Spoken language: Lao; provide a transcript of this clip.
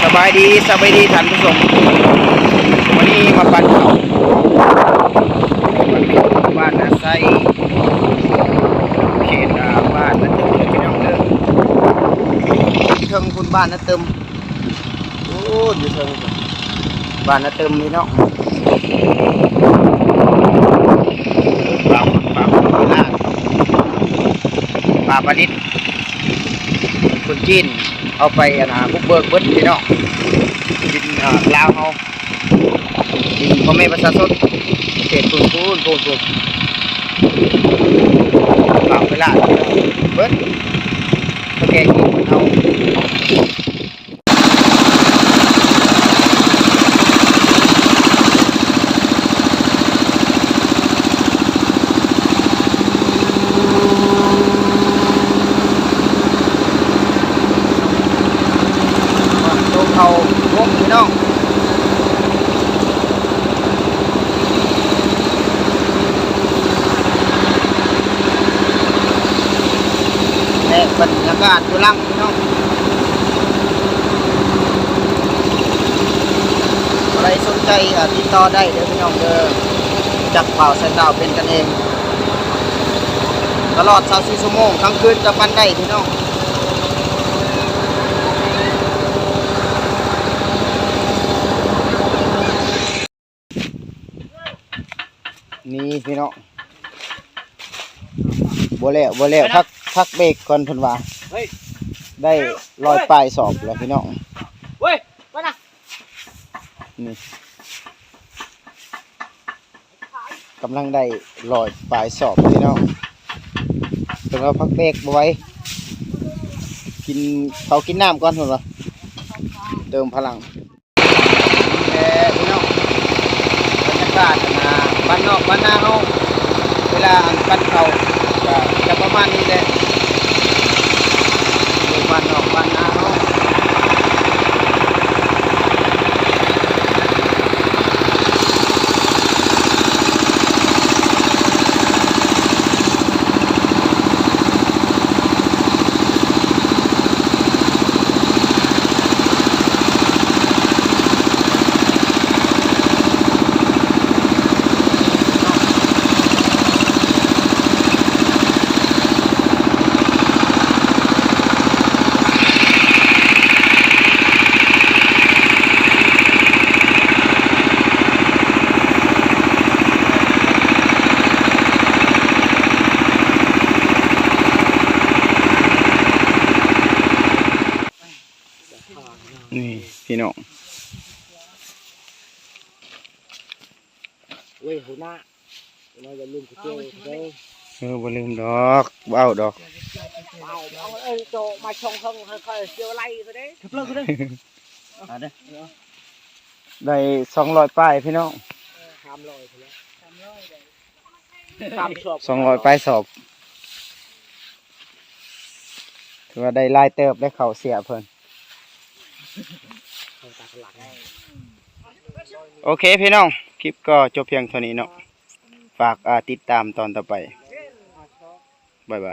ສະບາຍດີ ສະບາຍດີທ່ານຜູ້ຊົມ. ມື້ນີ້ມາປັນເຂົ້າ ບ້ານນາໄຊ ເຂດ ອ່າ ບ້ານນາຕຶມເດີພີ່ນ້ອງເດີ. ຢູ່ເທິງພຸ້ນ ບ້ານນາຕຶມ. ໂອ້ ຢູ່ເທິງພຸ້ນ ບ້ານນາຕຶມພີ່ນ້ອງ. ປາ ປາ ປາ ປາປະດິດ ຄົນຈີນເອົາໄປ ອັນນ່າ ບຸກເບີກເບິດພີ່ນ້ອງ. ດິນ ອ່າ ລາວເຮົາ ດິນພໍ່ແມ່ປະຊາຊົນ ເຂດພຸ້ນ ພຸ້ນ ພຸ້ນ ພຸ້ນ ຝາກໄປລະ ເບິດ ເຖົ້າແກ່ຈີນເຮົາ. ໂຕເຂົ້າວົງພີ່ນ້ອງ ແລະ ບັນຍາກາດຢູ່ຫຼັງ ພີ່ນ້ອງ ຜູ້ໃດສົນໃຈ ອ່າ ຕິດຕໍ່ໄດ້ເດີພີ່ນ້ອງເດີ ຈັກບ່າວສາຍຕາວເປັນກັນເອງ ຕະຫຼອດຊາວສີ່ຊົ່ວໂມງ ກາງຄືນກະປັ່ນໄດ້ພີ່ນ້ອງ. ນີ້ພີ່ນ້ອງ ບໍ່ແລ້ວ ບໍ່ແລ້ວ ພັກ ພັກເບຣກກ່ອນເພິ່ນວ່າ ເຮີ້ຍ ໄດ້ຮ້ອຍປາຍສອບແລ້ວພີ່ນ້ອງ ເຮີ້ຍ ໄປນະ ນີ້ ກຳລັງໄດ້ຮ້ອຍປາຍສອບພີ່ນ້ອງ ເພິ່ນວ່າພັກເບຣກບໍ່ໄຫວ ກິນເຂົ້າກິນນ້ຳກ່ອນເພິ່ນວ່າ ເຕີມພະລັງ. ແຕ່ພີ່ນ້ອງ ບັນຍາກາດ ອັນນ່າ ບ້ານນອກບ້ານນາເຮົາ ເວລາ ອັນ ປັນເຂົ້າ ກະຈະປະມານນີ້ແຫຼະ ຢູ່ບ້ານນອກບ້ານນາເຮົາ. ນີ້ພີ່ນ້ອງ ເວີຍ ຫົວໜ້າ ເຮົາຢ່າລືມກະເຈົ້າເດີ. ເອີ ບໍ່ລືມດອກ ບໍ່ເອົາດອກ ເອົາ ເອົາ ເອີ ໂຈມາຊ່ອງເທິງໃຫ້ຂ້ອຍສຽວໄລ່ຊະເດ້ ເລີກເດີ ໄດ້ສອງຮ້ອຍປາຍພີ່ນ້ອງ ສາມຮ້ອຍພຸ້ນແຫຼະ ສາມສອບ ສອງຮ້ອຍປາຍສອບ ຖືວ່າໄດ້ຫຼາຍເຕີບໄດ້ເຂົ້າເສຍເພິ່ນ. ໂອເຄພີ່ນ້ອງ ຄລິບກໍຈົບພຽງເທົ່ານີ້ເນາະ ຝາກ ອ່າ ຕິດຕາມຕອນຕໍ່ໄປ ບາຍບາຍ.